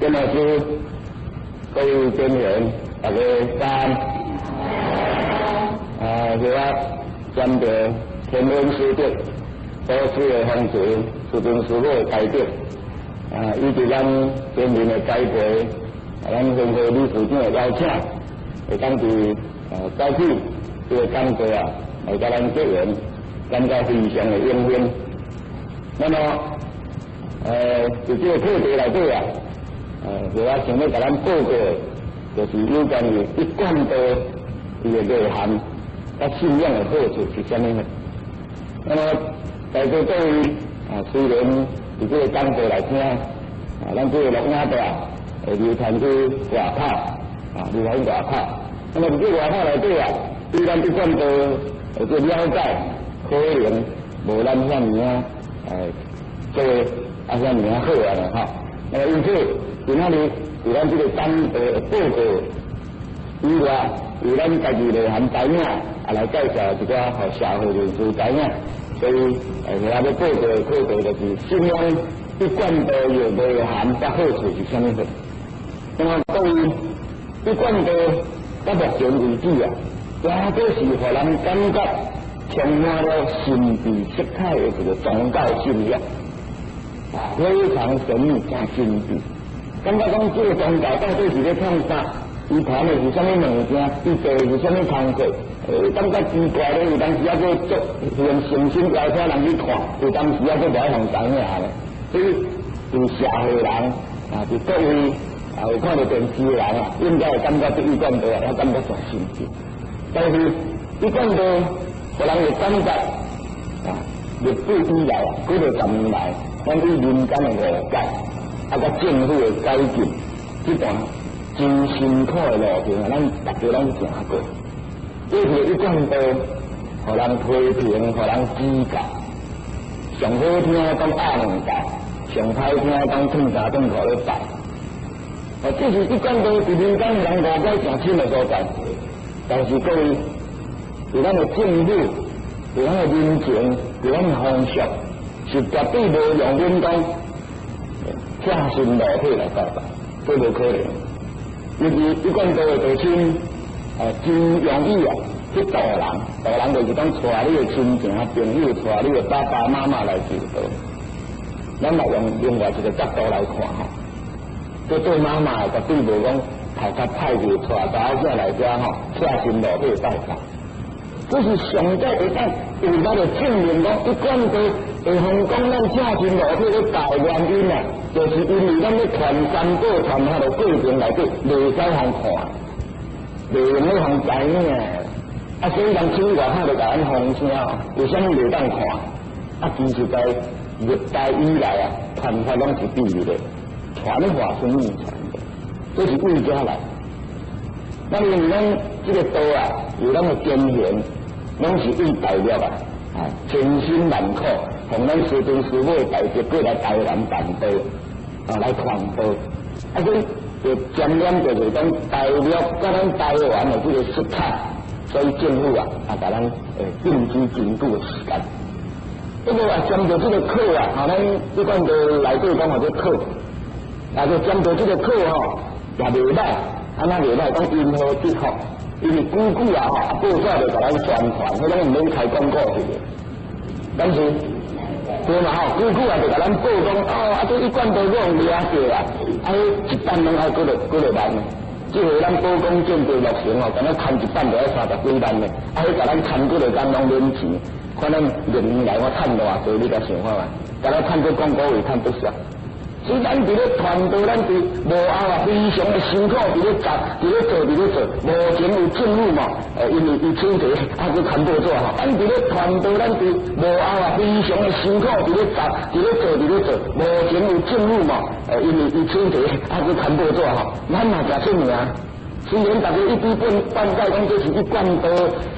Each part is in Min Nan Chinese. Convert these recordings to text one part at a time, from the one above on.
曾老師，各位店員，大家早安。啊，是我沾著天恩師德、導師的風垂、師尊師母的大德，啊，以及咱前面的栽培，啊，咱分會理事長的邀請，會當佇早起這個講座啊，來佮咱結緣，感覺非常的榮幸。那麼，佇這個課題內底啊，我想欲共咱報告的，就是有關於一貫道伊的內涵，佮信仰的好處是啥物呢？那麼在座各位啊，雖然佇這個講座來聽，啊，咱這個錄影帶會流傳去外口，啊，流傳外口。那麼佇這個外口內底啊，對咱一貫道的這個了解，可能無咱遐爾仔，做啊遐爾仔好啊吼。那麼因此，今仔日佇咱這個講座的報告以外，由咱家己內涵知影，啊來介紹一寡予社會人士知影。所以，我欲報告的課題就是信仰一貫道的內涵佮好處是啥物貨？那麼各位，一貫道到目前為止啊，也閣是予人感覺充滿了神秘色彩的一個宗教信仰，非常神秘、誠神秘。感覺講這個宗教到底是咧創啥？伊談的是啥物物件？伊做的是啥物工課？感覺奇怪咧，有當時猶閣足用誠心邀請人去看，有當時猶閣無愛予人知影咧。所以，佇社會人啊，佇各位啊有看著電視的人啊，應該會感覺這一貫道啊，也感覺誠神秘。但是，一貫道，予人會感覺啊，歷史以來啊，幾若十年來，咱對民間的誤解，啊，佮政府的改進，這段真辛苦的路程啊，咱大家攏行過。這是一貫道，予人批評，予人指教。上好聽講鴨卵教，上歹聽講褪衫褪褲咧拜。哦，這是一貫道佇民間人誤解誠深的所在。但是各位，佇咱的政府，佇咱的民情，佇咱的風俗，是絕對無容忍講赤身露體來拜拜，這無可能。因為一貫道的道親，真容易啊去導人，導人就是講帶你的親情朋友，帶你的爸爸媽媽來求道。咱來用另外一個角度來看吼，這做媽媽的絕對無講頭殼歹去帶查某囝來遮吼，赤身露體拜拜。這是上帝會當有力的證明講，一貫道會予講咱赤身露體咧拜原因啊，就是因為咱咧傳三寶傳法的過程內底，袂使予看，袂用咧予知影。啊，所以人出去外口就共咱放聲，為啥物袂當看？啊，其實在歷代以來啊，傳法攏是秘密的，傳法是秘傳的，這是為遮來。那因為咱這個道啊，有咱的根源，攏是為大陸啊，啊，千辛萬苦，奉咱師尊師母的大德過來台灣辦道，啊，來傳道。啊，所以就沾染著就是講大陸佮咱台灣的這個色彩，所以政府啊，啊，共咱禁止真久的時間。不過啊，沾著這個課啊，啊，咱一貫道內底講號做課，啊，就沾著這個課吼，也袂歹。啊，那袂歹，講因禍得福，因為久久啊，吼，報紙就共咱宣傳，彼攏毋免開廣告去的。但是，對嘛吼，久久啊就共咱報講，哦，啊，這一貫道攏掠著啊，啊，彼一擔攏愛幾落幾落萬呢？這回咱寶光建築落成吼，敢若牽一擔就愛三十幾萬呢，啊，彼共咱牽幾落工攏免錢，看咱歷年來我趁偌濟，你共想看覓？敢若趁這廣告費趁不少。所以咱佇咧傳道，咱佇幕後啊，非常的辛苦，佇咧做，佇咧做，佇咧做。目前有政府嘛，因為伊請提，啊，閣牽報紙吼。咱佇咧傳道，咱佇幕後啊，非常的辛苦，佇咧做，佇咧做，佇咧做。目前有政府嘛，因為伊請提，啊，閣牽報紙吼。咱嘛誠出名。雖然大家一知半解講這是一貫道，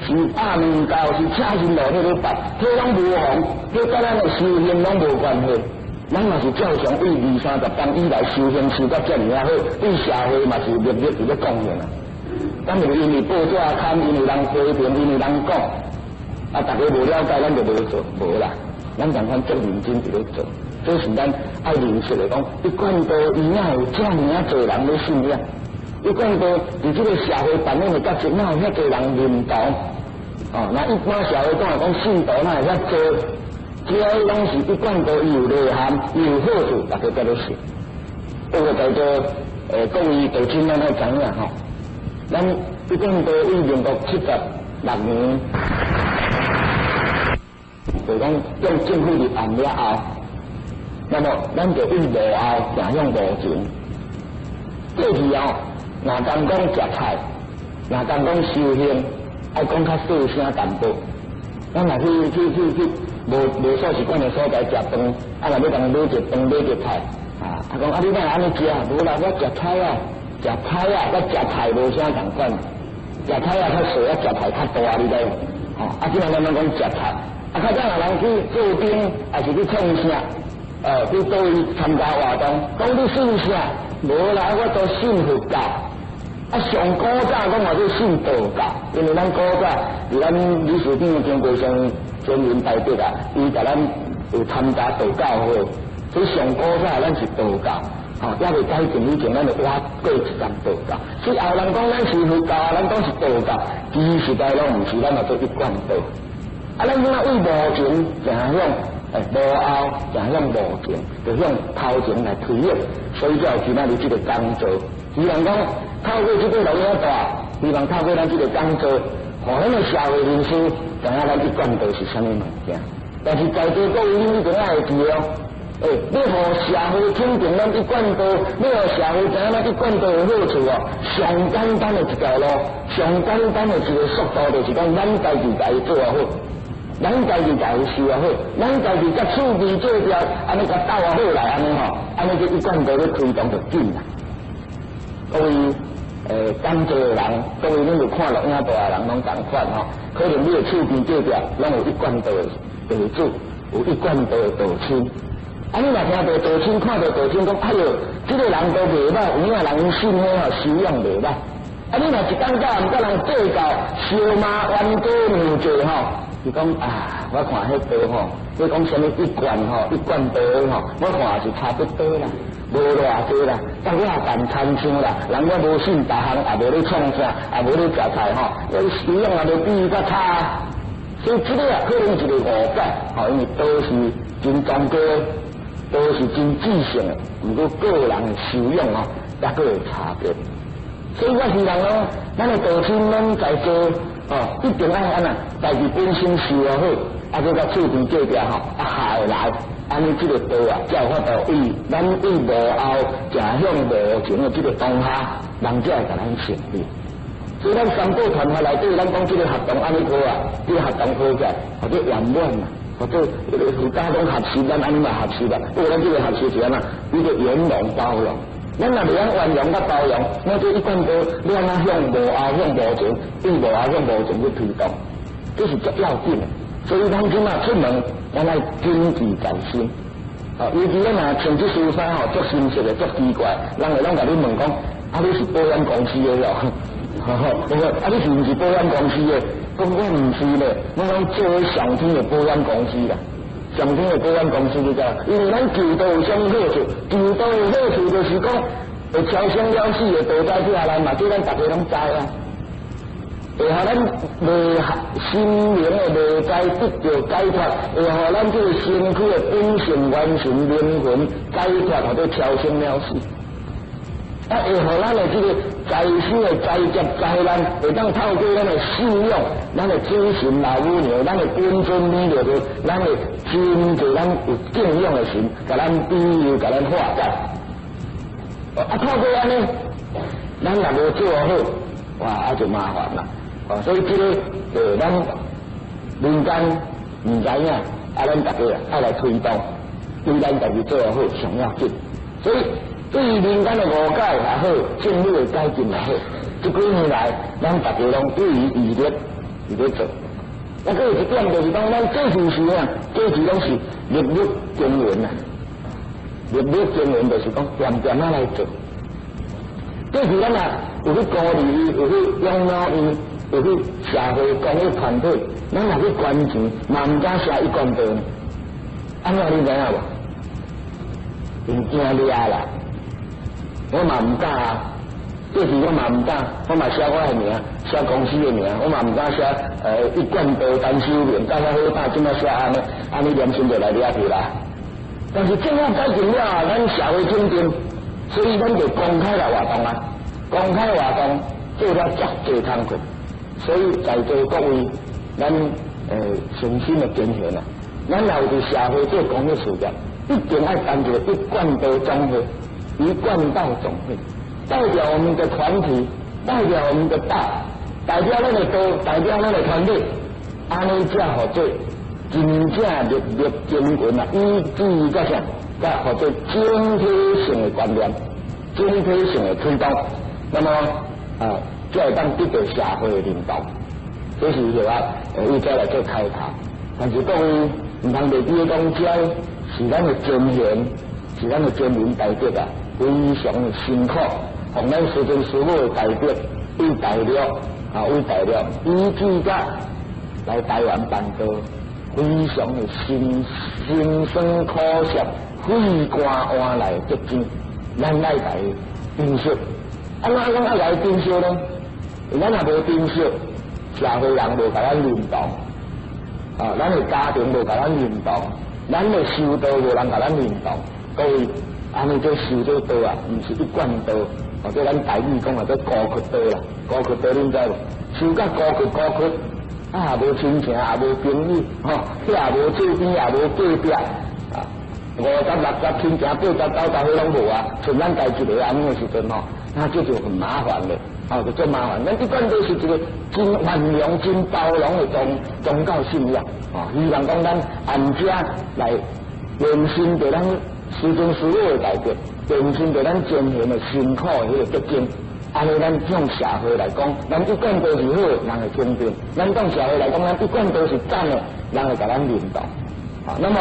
是鴨卵教，是赤身露體咧拜，彼攏無妨，彼佮咱的修行攏無關係。咱嘛是照常對二三十冬以來修行修甲遮爾仔好，對社會嘛是默默佇咧貢獻啊。咱就是因為報紙刊，因為人批評，因為人講，啊，大家無了解，咱就無做，無啦。咱仝款足認真佇咧做，這是咱愛認識的講，一貫道伊哪有遮爾仔濟人咧信仰？一貫道佇這個社會扮演的角色，哪有遐濟人認同？哦，那一般社會講來講，信徒哪會遐濟？這攏是一貫道伊有內涵，伊有好處，大家才咧信。這個叫做各位道親，咱愛知影吼，咱一貫道於民國76年，就講用政府立案了後，那麼咱就對幕後走向幕前。過去哦，若講講食菜，若講講修行，愛講較細聲淡薄。咱若去去去去無無所習慣的所在食飯，啊若欲共買一飯買一菜，啊，啊講啊你哪會按呢食？無啦，我食菜啊，食菜啊，佮食菜無啥仝款，食菜啊較細，啊食菜較大，你知無？吼，啊這擺咱攏講食菜，啊較早若人去做兵，抑是去創啥？去佗位參加活動，講你信啥？無啦，我都信佛教。啊，上古早講嘛，做信道教，因為咱古早佇咱理事長經過上尊榮大德啊，伊共咱有參加道教會，所以上古早咱是道教，吼，猶未改進以前，咱就倚過一層道教。所以後人講咱是佛教，咱講是道教，其實在攏毋是，咱嘛做一貫道。啊，咱這擺對幕前走向幕後走向幕前，就向頭前來推演，所以才有今仔日這個講座。希望講透過這個錄影帶，希望透過咱這個講座，予咱的社會人士知影咱一貫道是啥物物件。但是在座各位，恁一定愛會記哦，欲予社會肯定咱一貫道，欲予社會知影咱一貫道的好處哦，上簡單的一條路，上簡單的一個速度，就是講咱家己共伊做好。咱家己共伊修好，咱家己佮厝邊做掉，按呢共鬥啊好來，按呢吼，按呢這一貫道咧推動就緊啦。各位講座的人，各位恁有看錄影帶的人攏仝款吼，可能你的厝邊隔壁攏有一貫道的地主，有一貫道的道親。啊，你若聽著道親，看著道親講，哎喲，這個人都袂䆀，有影人𪜶信彼吼修養袂䆀。啊，你若一工到晚佮人計較，相罵冤家娘濟吼。伊講啊，我看彼道吼，你講啥物一貫吼，一貫道吼，我看是差不多啦，無偌濟啦，但我也辦親像啦，人我無信別項，也無咧創啥，也無咧食菜吼，修養也無比伊較差，所以這個啊可能是一個誤解，吼，因為道是真崇高，道是真至聖的，毋過個人的修養吼，抑閣有差別，所以我希望講，咱的道親攏在座。哦，一定愛按怎，家己本身修好，啊，閣佮厝邊隔壁吼，啊合來，按呢這個道啊，才有法度對咱對幕後走向幕前的這個當下，人才會共咱承認。所以咱三寶團體內底，咱講這個活動按呢好啊，這個活動好起來，或者圓滿啊，或者儒家講學習，咱按呢嘛學習啦。不過咱這個學習是按怎？一個圓融包容。咱若袂曉圓融佮包容，那這一貫道你按怎向幕後向幕前，對幕後向幕前去推動，這是足要緊的。所以咱這擺出門，咱愛謹記在心。啊，尤其咱若穿這身衫吼，足新式的，足奇怪，人會攏共你問講：啊，你是保險公司的哦？啊，你是毋是保險公司的？講我毋是咧，我講做上天的保險公司啦。上天的保險公司你知？因為咱求道有啥物好處？求道的好處就是講，會超生了死的道在遮來嘛，這咱逐家攏知啊。會予咱未心靈的未知得著解脫，會予咱這個身軀的本性完成靈魂解脫，或者超生了死。啊，會予咱的這個財生的災劫災難，會當透過咱的信仰，咱的主神老母娘，咱的本尊彌勒佛，咱的真濟咱有敬仰的神，共咱庇佑，共咱化解。啊，透過按呢，咱若無做好，哇，啊就麻煩啦。哦，所以這個咱民間毋知影，啊，咱大家愛來推動，對咱家己做好上要緊。所以對於民間的誤解也好，政府的改進也好，這幾年來，咱大家攏不遺餘力佇咧做。啊，閣有一點就是講，咱做事時啊，做事攏是日日耕耘啊，日日耕耘就是講，恬恬仔來做。過去咱若有去孤兒院，有去養老院，有去社會公益團體，咱若去捐錢，嘛毋敢寫一貫道呢。按怎你知影無？ 𪜶驚掠啦，我嘛毋敢啊，這時我嘛毋敢，我嘛寫我的名，寫公司的名，我嘛毋敢寫一貫道單修明，甲遐好膽，這馬寫按呢，按呢良心就來掠去啦。但是政府改進了，咱社會穩定，所以咱就公開來活動啊，公開活動做了足濟工課，所以在座各位，咱誠心的堅持啊，咱若有佇社會做公益事業，一定愛辦一個一貫道總會，一貫道總會，代表我們的團體，代表我們的道，代表咱的道，代表咱的團隊，按呢才號做真正日日精進啊，以至個啥，才號做整體性的觀念，整體性的推動，那麼啊，才會當得到社會的認同。這是就話，伊再來做開頭。但是各位毋通袂記講，這是咱的前賢，是咱的先人大德啊，非常的辛苦，予咱師尊師母的大德，為大陸啊，為大陸，以至甲來台灣辦道，非常的辛辛酸苦澀，血汗換來的結晶，咱愛來珍惜。啊，怎講愛來珍惜呢？咱若無珍惜，社會人無共咱認同，啊，咱的家庭無共咱認同，咱的修道無人共咱認同。各位，按呢做修這道啊，毋是一貫道，或者咱台語講啊，做孤殼道啦，孤殼道恁知無？修甲孤殼孤殼，啊，無親情，也無朋友，吼，遐也無厝邊，也無隔壁，啊，50、60親情，80、90彼攏無啊，剩咱家一个按呢的時陣吼，那這就很麻煩了。哦，就足麻煩。咱一貫都是一個真寬容、真包容的宗教信仰。哦，希望講咱按這來延伸著咱師尊師母的大德，延伸著咱前賢的辛苦的彼個結晶。按呢，咱向社會來講，咱一貫都是好，人會肯定；咱向社會來講，咱一貫都是讚的，人會共咱認同。啊，那麼，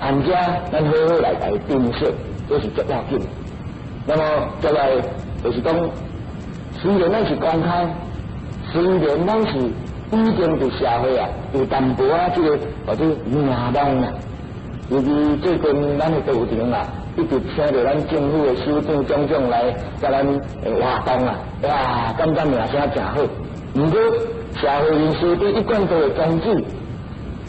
按這咱好好來共伊珍惜，這是足要緊。那麼，再來就是講，雖然咱是公開，雖然咱是已經佇社會啊有淡薄仔這個或者名望啊，尤其最近咱的道場啊，一直請著咱政府的首長種種來共咱活動啊，哇，感覺名聲誠好。毋過社會人士對一貫道的宗旨，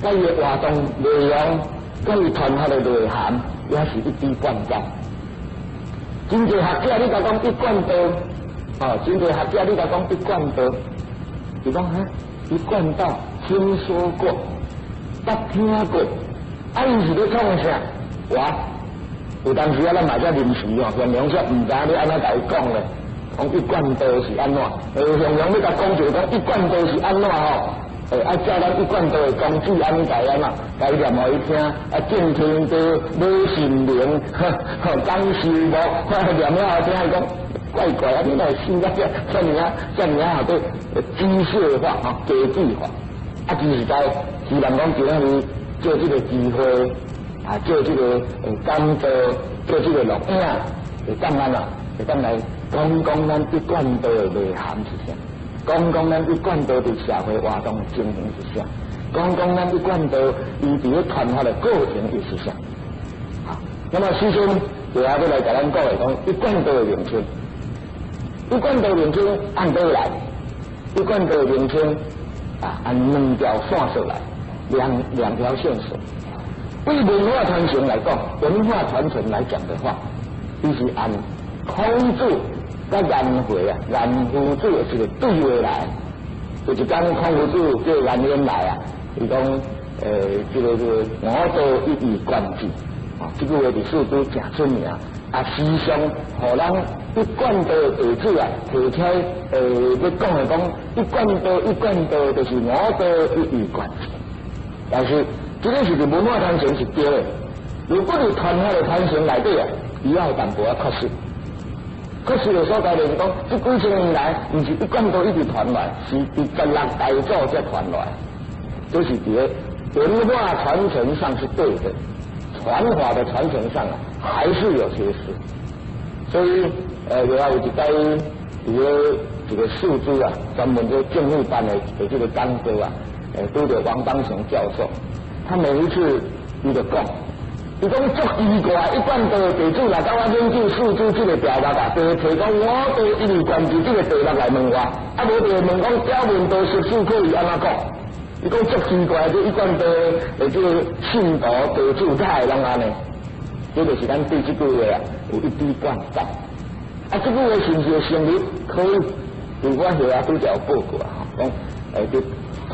佮伊的活動內容，佮伊傳達的內涵，也是一知半解。真濟學者你共講一貫道。哦，真濟學者你共講一貫道，伊講哈，一貫道聽說過，捌聽過，啊，伊是咧創啥？哇，有當時啊，咱嘛遮臨時哦，形容說毋知影欲按怎共伊講咧，講一貫道是按怎？形容欲共講就講一貫道是按怎吼？啊，照咱一貫道的宗旨按呢共按怎？共伊念予伊聽，啊，正天道、老神明，吼，講修木，念了後聽伊講。怪怪啊！你來信個這爾啊這爾啊，號做知識化吼，家己化。啊，其實在希望講今仔日借這個機會啊，借這個講座，借這個錄影，會當按怎？會當來講講咱一貫道的內涵是啥？講講咱一貫道佇社會活動的情形是啥？講講咱一貫道伊佇咧傳法的過程又是啥？好，那麼首先就要來共咱講的講一貫道的名稱。一貫道名稱按佗來？一貫道名稱啊，按兩條線索來，兩條線索。對文化傳承來講，文化傳承來講的話，伊是按孔子佮顏回啊，顏夫子的一個對話來。有一工孔夫子叫顏淵來啊，伊講，這個吾道一以貫之，啊，這句話佇四書誠出名。啊，時常予咱一貫道的弟子啊，提起來，欲講的講，一貫道一貫道，就是吾道一以貫之。但是，這個是佇文化傳承是對的。如果佇傳法的傳承內底啊，伊也有淡薄仔缺失。缺失的所在就是講，這幾千年來，毋是一貫道一直傳來，是佇16大祖才傳來，這是佇個文化傳承上是對的，傳法的傳承上啊，還是有缺失。所以，另外有一擺，佇個一個數字啊，專門做政府辦的這個講座啊，拄著王邦雄教授，他每一次伊就講，伊講足奇怪，一貫道地主來共我研究四主這個條目啊，就提講我都因為關注這個題目來問我，啊無就問講表面道十四可以按怎講？伊講足奇怪，這一貫道的這個信徒地主哪會攏按呢？這就是咱對這句話啊有一知半解。啊，這句話是毋是會成立？可以，佇我遐啊拄才有報告啊，講佇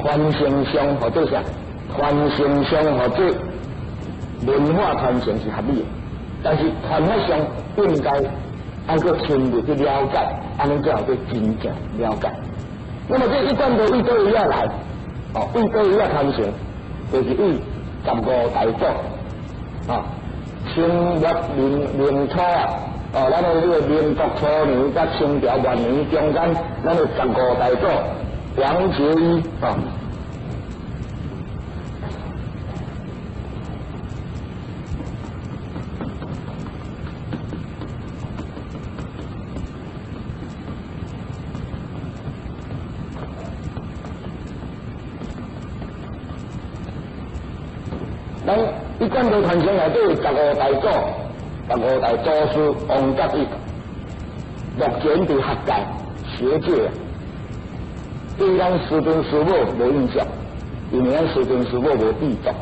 傳承上或者啥？傳承上或者文化傳承是合理的，但是傳法上應該愛閣深入去了解，按呢才有閣真正了解。那麼這一貫道為佗位仔來，哦，為佗位仔傳承，就是為十五大祖，啊，清末民民初啊，哦，咱的這個民國初年佮清朝末年中間，咱的十五大祖王結一啊。咱一貫道傳承內底十五大祖、十五大祖師王覺一，目前佇學界、學界對咱師尊師母無印象，因為咱師尊師母無著作，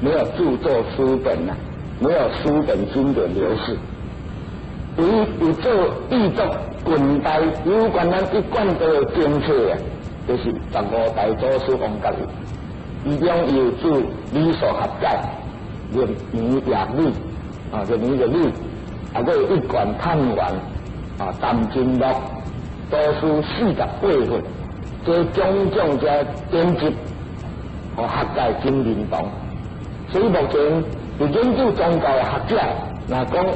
沒有著作書本啊，沒有書本經典留世。對於有做著作近代有關咱一貫道的政策啊，就是十五大祖師王覺一。其中有著理數學解、入言入理，啊，入言入理，啊，閣有一貫探源，啊，談經錄，祖師48份，這種種這典籍，予學界真認同。所以目前佇研究宗教的學者，若講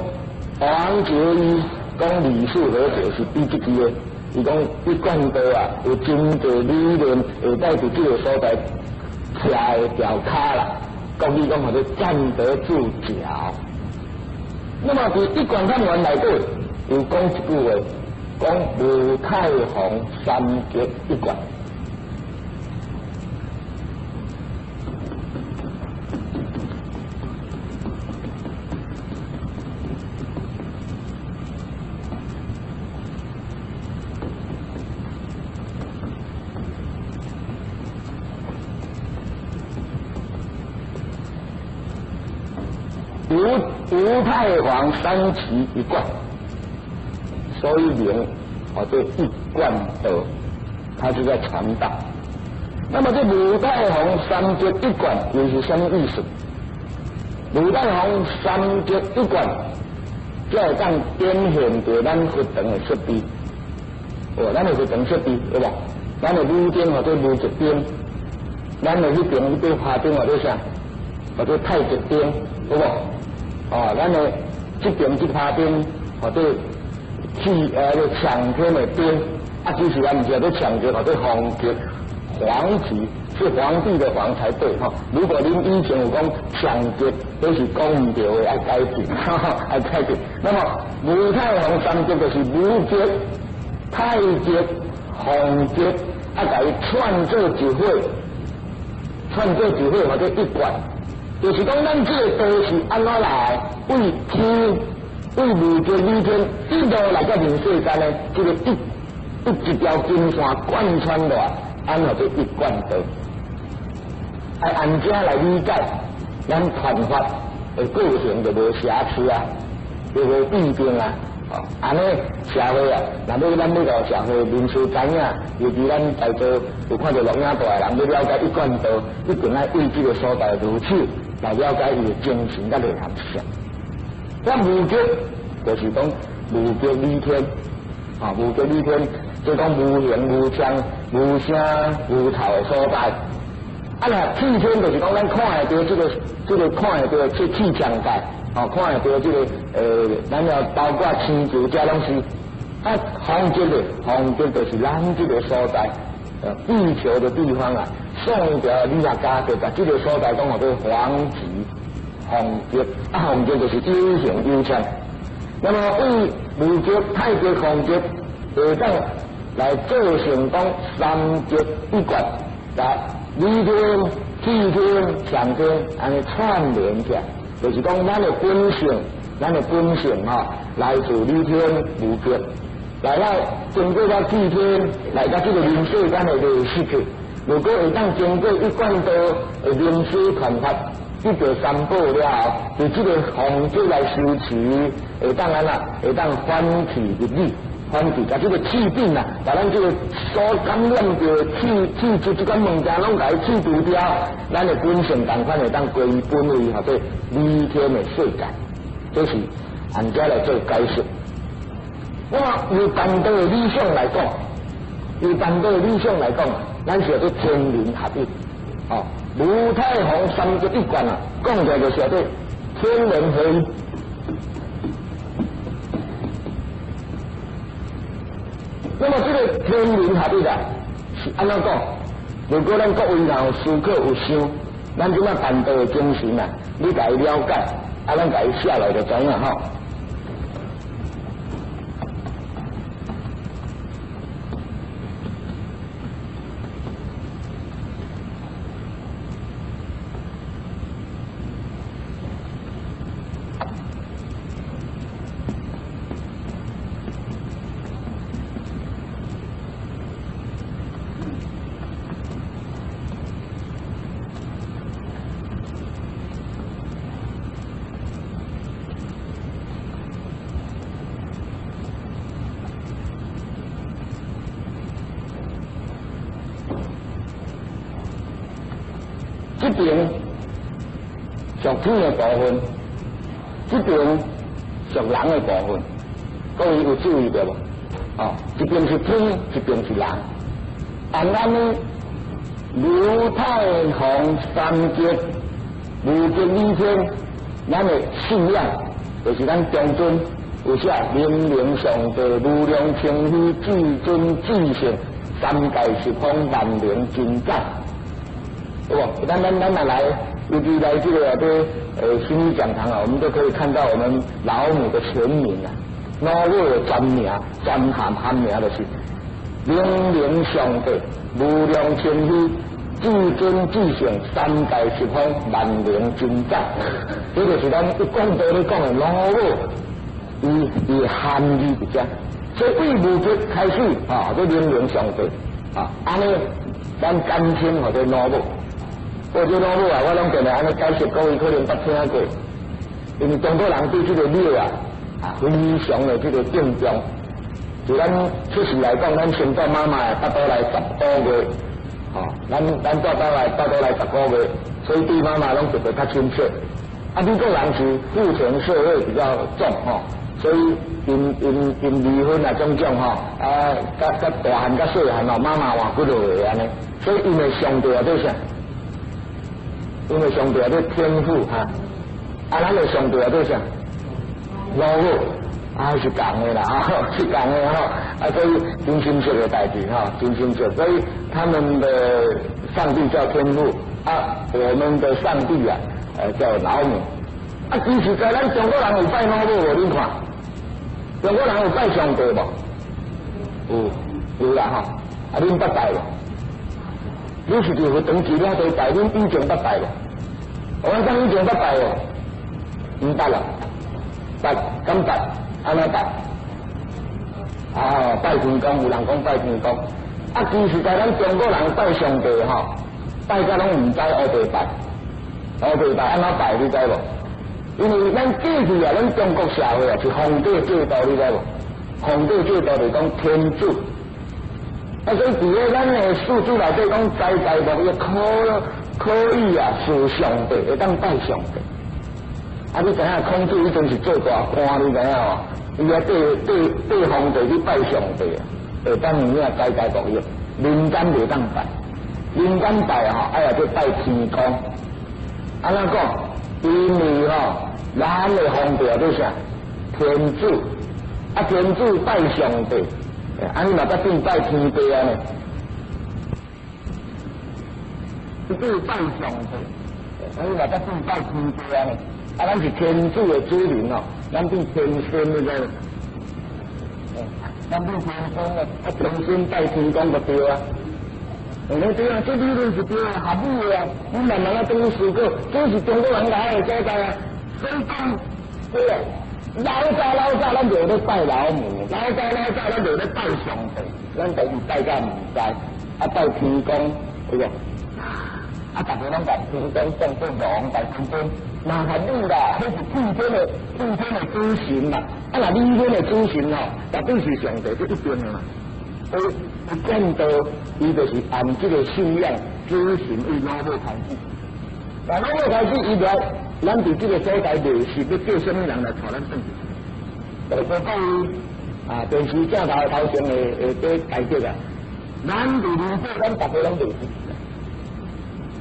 王覺一講理數和解是比這句的，伊講一貫道啊，有真濟理論會當佇這個所在。徛會牢跤啦，國語講號做站得住腳。那麼佇一貫探源內底有講一句話，講吳太皇三結一貫。吳太皇三期一貫，所以名號做一貫道，他是在傳道。那麼這吳太皇三結一貫又是什麼意思？吳太皇三結一貫，才會當展現著咱佛堂的設備。哦，咱的佛堂設備對無？咱的武燈號做無極燈，咱的彼邊彼塊花燈號做啥？號做太極燈，對無？哦，咱的這邊這拍燈號做氣個搶天的燈，啊，其實也毋是號做搶極，號做皇極，皇極是皇帝的皇才對吼。如果恁以前有講搶極，都是講毋對的，愛改正，愛改正。那麼吳太皇三極就是無極、太極、皇極，啊，共伊串做一伙，串做一伙，號做一貫。就是講，咱這個道是按怎來？為天、為無極理天一路來到人世間呢？這個一條金線貫穿落來，按怎做一貫道？愛按這來理解，咱傳法的過程就無瑕疵啊，就無弊病啊。哦，按呢社會啊，若欲咱欲予社會人士知影，尤其咱在座有看著錄影帶的人，欲了解一貫道，一定愛對這個所在入手來了解伊的精神佮內涵是啥。咱無極就是講無極理天，啊，無極理天，就講無形無相、無聲無頭的所在。啊，若氣天就是講咱看會著這個看會著這氣象界，哦，看會著這個咱要包括星球這攏是。啊，風極咧，風極就是咱這個所在，地球的地方啊。宋朝理學家就共這個所在講號做皇極，風極啊，風極就是有形有相。那麼為無極、太極、風極會當來做成講三極一貫，來理天、氣天、上天按呢串聯起來，就是講咱的本性，咱的本性吼，來自理天無極，來到經過了氣天，來到這個人世間的迷失去。如果會當經過一貫道的靈師傳法，得到三寶了後，佇這個方式來修持，會當按怎？會當反去入理，反去共這個氣病啊，共咱這個所感染著氣氣質這款物件，攏共伊去除掉，咱的本性仝款會當歸於本位，號做理天的世界。這是按這來做解釋。那麼由辦道的理想來講，由辦道的理想來講，咱是叫做天人合一。哦，無太行三極一貫啊，講起來就是叫做天人合一。那麼這個天人合一啊，是按怎講？如果咱各位若有思考有想，咱這馬辦道的精神啊，你共伊了解，啊，咱共伊寫落就知影吼。這邊屬天的部分，這邊屬人的部分，各位有注意著無？哦，一邊是天，一邊是人。按按呢，如太行三極，無極理天，咱的信仰就是咱中尊有寫明明上帝無量清虛至尊至聖三界十方萬能真長。對無？咱咱咱若來，尤其來這個啊，這心理講堂啊，我們都可以看到我們老母的全名啊，老母的全名、全含含名就是明明上帝無量清虛至尊至聖三界十方萬能真長，這就是咱一貫道咧講的老母，伊伊含義佇遮，所以對無極開始啊，這明明上帝啊，按呢，咱簡稱號做老母。我這老母啊，我攏定定按呢解釋，各位可能捌聽過，因為中國人對這個廟啊，啊非常的這個敬重。就咱出世來講，咱先蹛媽媽的腹肚內10個月，吼，咱咱蹛肚內腹肚內十個月，所以對媽媽攏特別較親切。啊，美國人是父權社會比較重吼，所以𪜶𪜶𪜶離婚啊種種吼，啊，佮佮大漢佮細漢哦，媽媽換幾落個按呢，所以𪜶的上帝啊做啥？𪜶的上帝啊做天父哈，啊，咱的上帝啊做啥？老母啊是仝的啦，啊是仝的吼，啊所以真親切的代誌吼，真親切，所以他們的上帝叫天父，啊，我們的上帝啊，叫老母。啊，其實在咱中國人有拜老母無？恁看，中國人有拜上帝無？有，有啦吼。啊，恁捌拜無？你是佇佛堂寺了都拜，恁以前捌拜無？我講以前捌拜無？毋捌啦，捌，敢捌？按怎拜？啊，拜天公，有人講拜天公。啊，其實在咱中國人拜上帝吼，拜甲攏毋知烏白拜，烏白拜按怎拜你知無？因為咱過去啊，咱中國社會啊是皇帝制度，你知無？皇帝制度就是講天子。啊，所以佇咧咱的四書內底講，財財木伊可可以啊，事上帝會當拜上帝。啊，你知影孔子彼陣是做大官，你知影無？伊啊對對對皇帝去拜上帝啊，會當有影財財木伊，民間袂當拜，民間拜吼，愛啊去拜天公。按怎講？因為吼，咱的皇帝啊做啥？天子，啊天子拜上帝。啊！你嘛才變拜天地啊呢？天子拜上帝，啊你嘛才變拜天地啊呢？啊，咱是天主的子民哦，咱變天孫你知無？咱變天孫啊，啊天孫拜天公就對啊。對啊，這理論是對啊，合理的啊。你慢慢啊，轉去思考，這是中國人來的所在啊。所以講，對啊，老早老早咱就咧拜老母，老早老早咱就咧拜上帝，咱家己拜甲毋知，啊拜天公，對無？啊，逐家攏共天公當做王大將軍，麻煩你啦，彼是替天的主神啦。啊，若你阮的主神吼，絕對是上帝，這一定的嘛。所以一貫道，伊就是按這個信仰主神為老母開始。那老母開始，伊來，咱佇這個所在袂是欲叫啥物人來帶咱轉去？就是講啊，電視鏡頭頭前會會佇解釋啊。咱佇人世間，逐家攏袂識。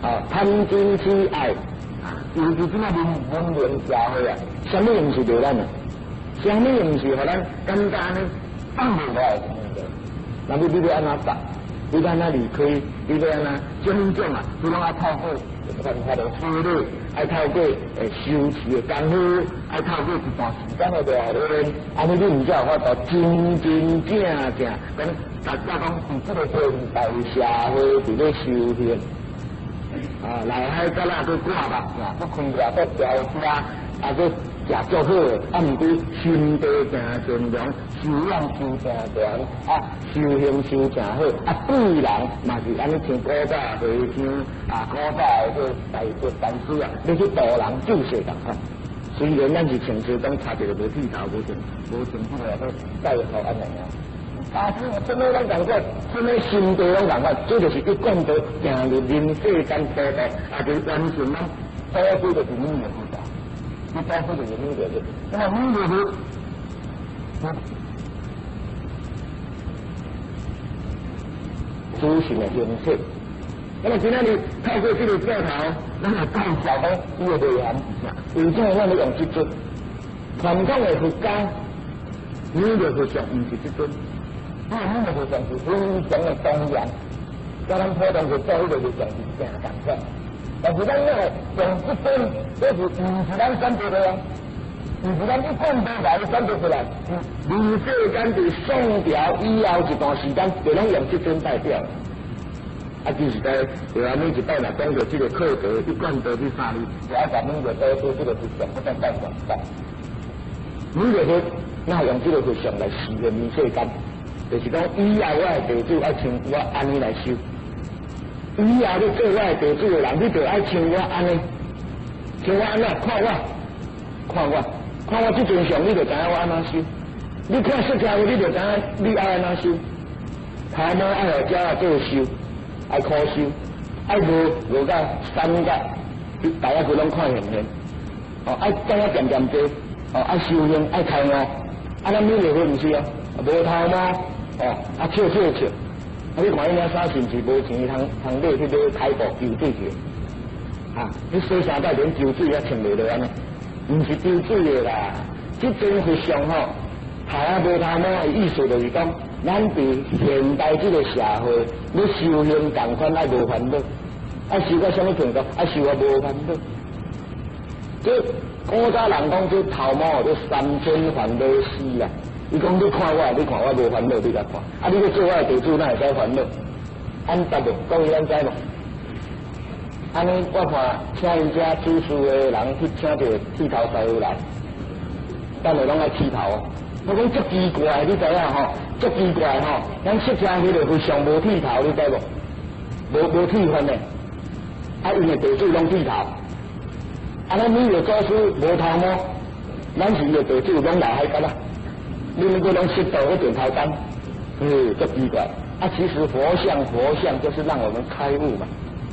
啊，貪嗔癡愛，啊，尤其這馬文明社會啊，啥物毋是對咱啊？啥物毋是予咱感覺按呢放袂落來的問題？那你欲按怎答？你欲按怎離開？你欲按怎種種啊？你攏愛透過辦法的處理，愛透過修持的功夫，愛透過一段時間的鍛鍊，按呢你毋才有法度真真正正講，大家講佇這個現代社會佇咧修行。啊，內海角仔閣掛目鏡，閣開了閣調車，啊，閣食足好的，啊，毋過心地誠善良，修養修誠強，啊，修行修誠好，啊，對人嘛是按呢像古早和尚啊，古早的這個大佛大師啊，欲去渡人救世共款。雖然咱是穿西裝，插一個無剃頭，無穿彼個戴個頭按呢爾。啊，啥物攏仝款，啥物心地攏仝款，這就是一貫道行入人世間普渡，啊，就完成咱祖師就是彌勒佛，你祖師就是彌勒佛，那麼彌勒佛，主神的形式。那麼今仔日透過這個鏡頭，咱來介紹講伊的內涵是啥？為啥咱欲用這尊？傳統的佛家，彌勒佛像毋是這尊。這個彌勒佛像是非常的莊嚴，佮咱普通去做彼個佛像是誠仝款。但是咱那個用這尊，這是毋是咱選擇的啊？毋是咱一貫道來選擇出來。人世間佇宋朝以後一段時間，就攏用這尊代表。啊，其實在對啊，每一擺若講著這個課題，一貫道這三字，就愛共彌勒佛這個佛像，不斷代表代。彌勒佛，那用這個佛像來示現人世間。就是講，以後我的弟子愛像我按呢來修。以後欲做我的弟子的人，你就愛像我按呢，像我按怎看我，看我，看我這尊像，你就知影我按怎修。你看釋迦牟尼，你就知影你愛按怎修。頭毛愛予鳥仔做修，愛苦修，愛無無甲散甲，大家佢攏看現現。哦，愛講啊漸漸濟，哦，愛修行，愛開悟。啊，咱彌勒佛毋是哦，無頭毛。哦，啊笑笑笑，啊你看伊領衫是毋是無錢通通買去買開布抽水去？啊，你洗衫袋連抽水也穿袂落按呢？毋是抽水的啦，這尊佛像吼，頭仔無頭毛的意思就是講，咱佇現代這個社會，欲修行仝款愛無煩惱，愛修到啥物程度？愛修到無煩惱。這古早人講這頭毛叫三千煩惱絲啊。伊講你看我，你看我無煩惱，你來看。啊，你欲做我的弟子，哪會使煩惱？按答無？講伊按知無？按呢，我看請𪜶遮主事的人去請一個剃頭師傅來，等下攏愛剃頭哦。我講足奇怪，你知影吼？足奇怪吼！咱釋迦牟尼佛上無剃頭，你知無？無剃髮的，啊，𪜶的弟子攏剃頭。啊，咱彌勒祖師無頭毛，咱是伊的弟子攏留海角啊。你們閣攏識到嗰點頭燈，嗯，足奇怪。啊，其實佛像佛像就是讓我們開悟嘛，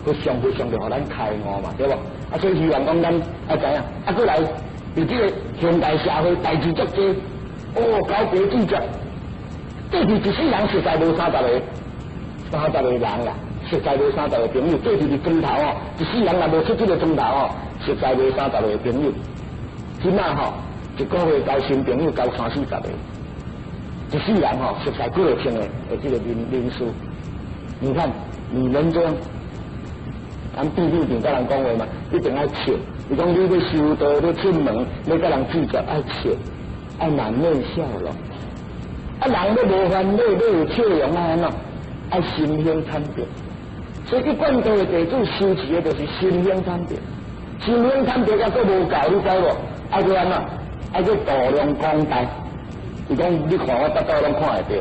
佛像佛像就予咱開悟嘛，對無？啊，所以希望講咱愛知影，啊，閣來佇這個現代社會代誌足濟，哦，交朋友者，過去一世人實在無三十个，30個人啦，實在無三十個朋友。過去佇莊頭哦，一世人若無出這個莊頭哦，實在無三十個朋友。這馬吼，一個月交新朋友交三四十個，一世人吼，熟似幾落千個的這個人數。你看，你們這樣，咱秘書長佮人講話嘛，一定愛笑。伊講你欲修道，欲出門，欲佮人聚集，愛笑，愛滿面笑容。啊，人欲無煩惱，欲有笑容，愛按怎？愛心胸坦白。所以一貫道的弟子修持的就是心胸坦白。心胸坦白猶閣無夠，你知無？愛閣按怎？愛閣度量廣大。伊講你看我腹肚攏看會著，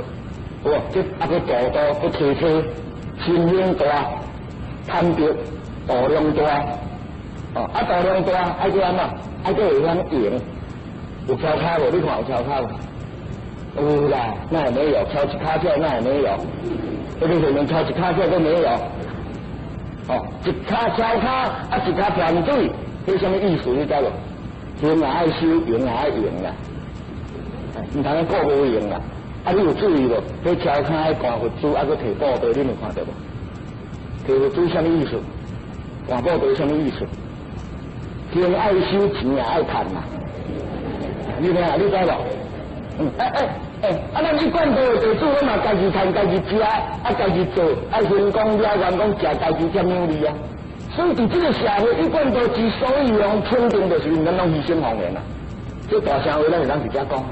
有無？這啊閣度度閣提提，心胸大，貪著度量大，哦，啊度量大，愛閣按怎？愛閣會曉用，有蹺跤無？你看有蹺跤無？有啦，那也沒有，蹺一跤跳那也沒有，那個可能蹺一跤跳都沒有。哦，一跤蹺跤，啊一跤團隊，彼啥物意思你知無？行也愛修，用也愛用啦，毋通顧無用啦。啊，你有注意無？彼蹺跤的趕佛珠，啊，閣提布袋，你有看著無？提佛珠啥物意思？趕布袋啥物意思？行愛修，錢也愛趁嘛。你聽，你知無？嗯，欸欸欸，啊，咱一貫道的地主，攏嘛家己趁，家己食，啊，家己做，啊，行功了願講食家己佔有利啊。所以佇這個社會，一貫道之所以用肯定，就是因為咱攏犧牲奉獻啊。這大聲話，咱會當直接講，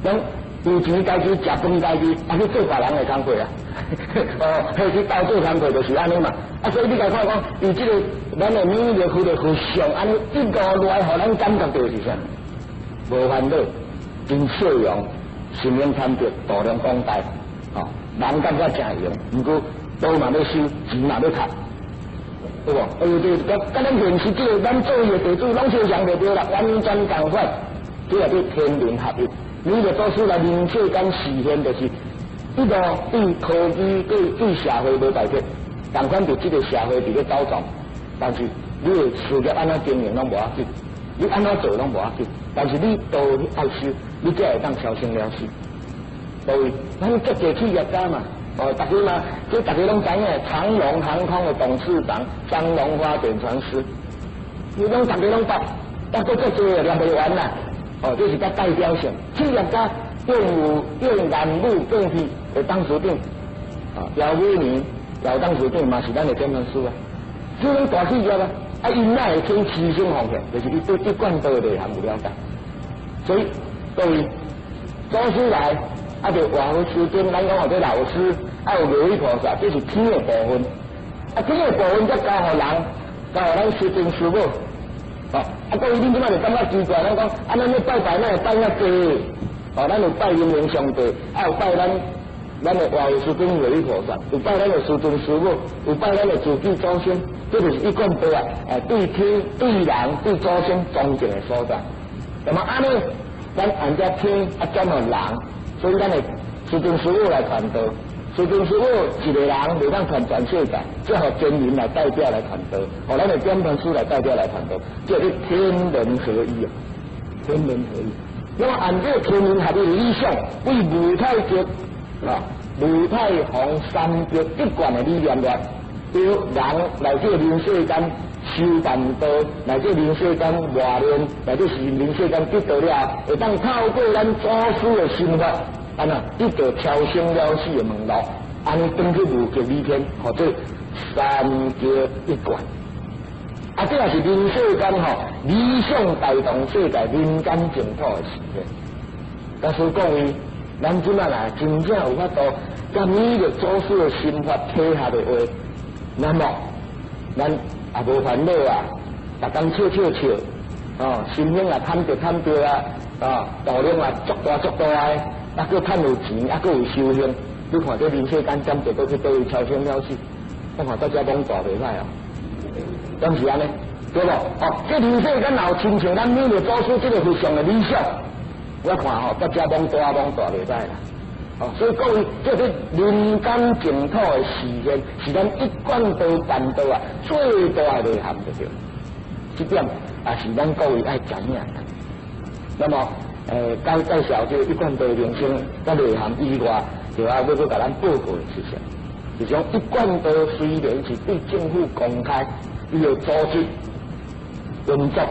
咱有錢家己食飯家己，啊去做別人的工課啊。哦，彼去鬥做工課就是按呢嘛。啊，所以你共看講，伊這個咱的彌勒佛的佛像，按呢一路來，予咱感覺著是啥？無煩惱，真笑容，心胸坦白，度量廣大，哦，人感覺誠閒，毋過道嘛欲修，錢嘛欲趁，對無？哎呦，對，佮咱現實這個，咱做伊的地主，攏相像就對啦，完全仝款，這個叫天人合一。彌勒祖師來人世間示現，就是一路對科技、對社會無代替，仝款佇這個社會佇咧鬥撞，但是你的事業按怎經營攏無要緊，你按怎做攏無要緊，但是你道愛修，你才會當超生了死。所以，咱足濟企業家嘛，哦，大家嘛，這大家攏知影，長榮航空的董事長張榮發點傳師，你攏大家攏捌，抑閣足濟念袂完啦。哦，這是較代表性，企業家變有變南武變去的董事長，啊，姚偉年姚董事長嘛是咱的點傳師啊。這種大企業啊，啊，𪜶哪會肯犧牲奉獻？就是伊對一貫道的內涵有了解。所以，各位祖師來，啊，就活佛師尊，咱講號做老師，啊，有妙理菩薩，這是天的部分。啊，天的部分才交予人，交予咱師尊師母。哦，啊，各位，恁這擺就感覺奇怪，咱講，啊，咱咧拜拜，咱會拜遐濟，哦，咱有拜靈靈上帝，啊，有拜咱的活佛師尊妙理菩薩，有拜咱的師尊師母，有拜咱的自己祖先，這就是一貫道啊！對天、對人、對祖先尊敬的所在。那麼按呢，咱按照天啊轉予人，所以咱的師尊師母來傳道。師尊師母一個人袂當傳全世界，只予真人來代表來傳道，予咱的點傳師來代表來傳道，這是天人合一啊！天人合一。那麼按這個天人合一的理想，為無太極啊、無太洪三極一貫的理念來，對人來這人世間修辦道，來這人世間磨練，來這是人世間得道了，會當透過咱祖師的心法，按怎得到超生了死的門路，按呢轉去無極理天，號做三極一貫。啊，這也是人世間吼理想帶動世界人間淨土的實現。但是各位，咱這擺來真正有法度，佮彌勒祖師的心法契合的話，那麼咱也無煩惱啊，逐工笑笑笑，哦，心胸也坦著坦著啊，啊，度量也足大足大的，啊，閣趁有錢，啊，閣有修行，你看這人世間針對倒去佗位超生了死，我看大家攏大袂歹哦，敢是按呢？對無？哦，這人世間若有親像咱彌勒祖師這個佛像的理想，我看吼，大家攏大攏大袂歹啦。哦，所以各位，這個人間淨土的實現，是咱一貫道辦道啊最大的內涵就對。這點也是咱各位愛知影的。那麼，介紹這個一貫道名稱佮內涵以外，就愛欲閣共咱報告的是啥？就是講一貫道雖然是對政府公開，伊的組織運作。